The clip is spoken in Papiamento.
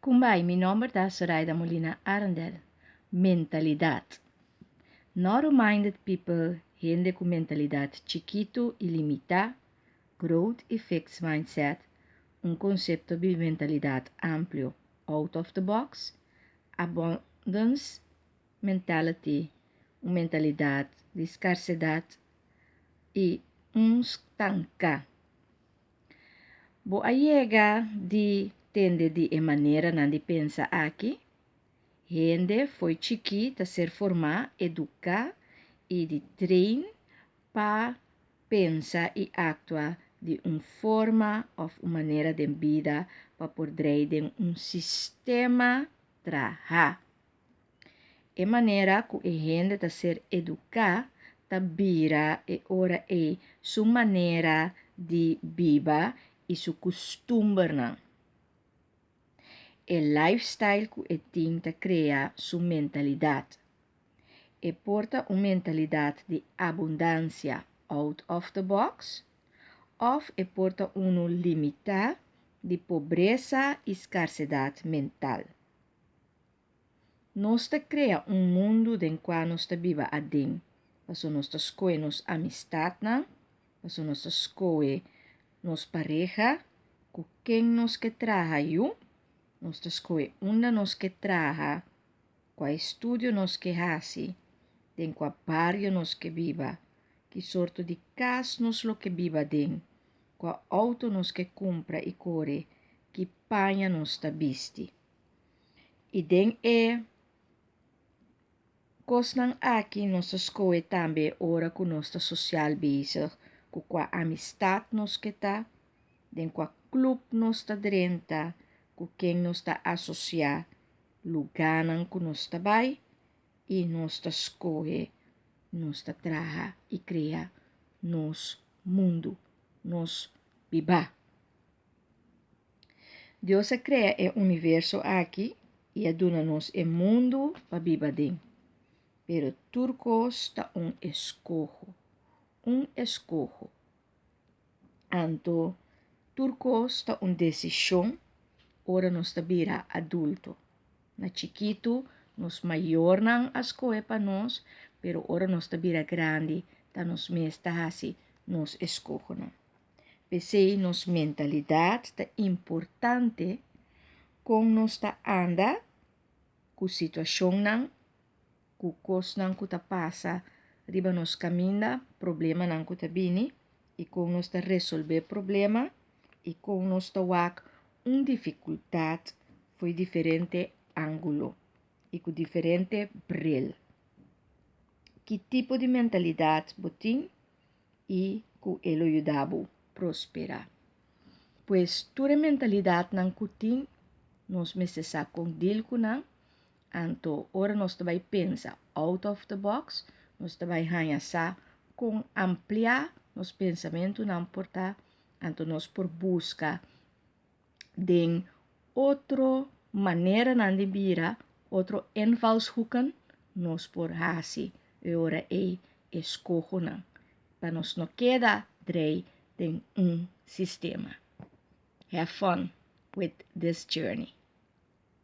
Kumbai, mi nomber ta Soraida Molina Arendel. Mentalidat. Narrow-minded people, hende ku mentalidat chikitu i limitá, growth i fixed mindset, un konsepto di mentalidat amplio, out of the box, abundance mentality, un mentalidat di skarsedat i un stanká. Bo a yega di tende di e maneranan di pensa aki? Hende fo'i chikí ta ser formá, eduká i di train pa pensa i aktua di un forma òf un manera den bida pa por drei den un sistema traha. E manera ku e hende ta ser eduká ta bira e ora ei su manera di biba i su kustumbernan. E lifestyle ku e tin ta krea su mentalidat. E por ta un mentalidat di abundansia out of the box òf e por ta unu limitá di pobresa i skarsedat mental. Nos ta krea un mundu den kua nos ta biba aden, paso nos ta skohe nos amistatnan, paso nos ta skohe nos pareha, ku ken nos ke traha yu, nos ta skohe unda nos ke traha, kua estudio nos ke hasi, den kua bario nos ke biba, ki sorto di kas nos lo ke biba aden, kua outo nos ke kumpra i kore, ki paña nos ta bisti. I den e kosnan aki nos ta skohe tambe ora ku nos ta sosial bezig, ku kua amistat nos ke ta, den kua klup nos ta drenta, ku ken nos ta asosiá, lugánan ku nos ta bai i nos ta skohe, nos ta traha i krea nos mundu, nos bibá. Dios a krea e universo aki i a duna nos e mundu pa biba aden. Pero tur kos ta un eskoho, un eskoho. Anto tur kos ta un desishon ora nos ta bira adulto. Na chikitu nos mayornan a skohe pa nos, pero ora nos ta bira grandi ta nos mes ta hasi nos eskohonan. P'esei nos mentalidat ta importante kon nos ta anda ku situashonnan, ku kosnan ku ta pasa riba nos kaminda, problemanan ku ta bini i kon nos ta resolvé problema i kon nos ta wak un difikultat fo'i diferente ángulo i ku diferente bril. Ki tipo di mentalidat bo tin? i ku e lo yuda bo prosperá. Pues tur e mentalidatnan ku tin, nos mester sa kon deal ku nan, anto ora nos ta bai pensa out of the box, nos ta bai haña sa kon ampliá nos pensamentunan por ta, anto nos por buska den otro maneranan di bira, otro invalshoeken nos por hasi e ora ei eskohonan pa nos no keda drei den un sistema. Have fun with this journey.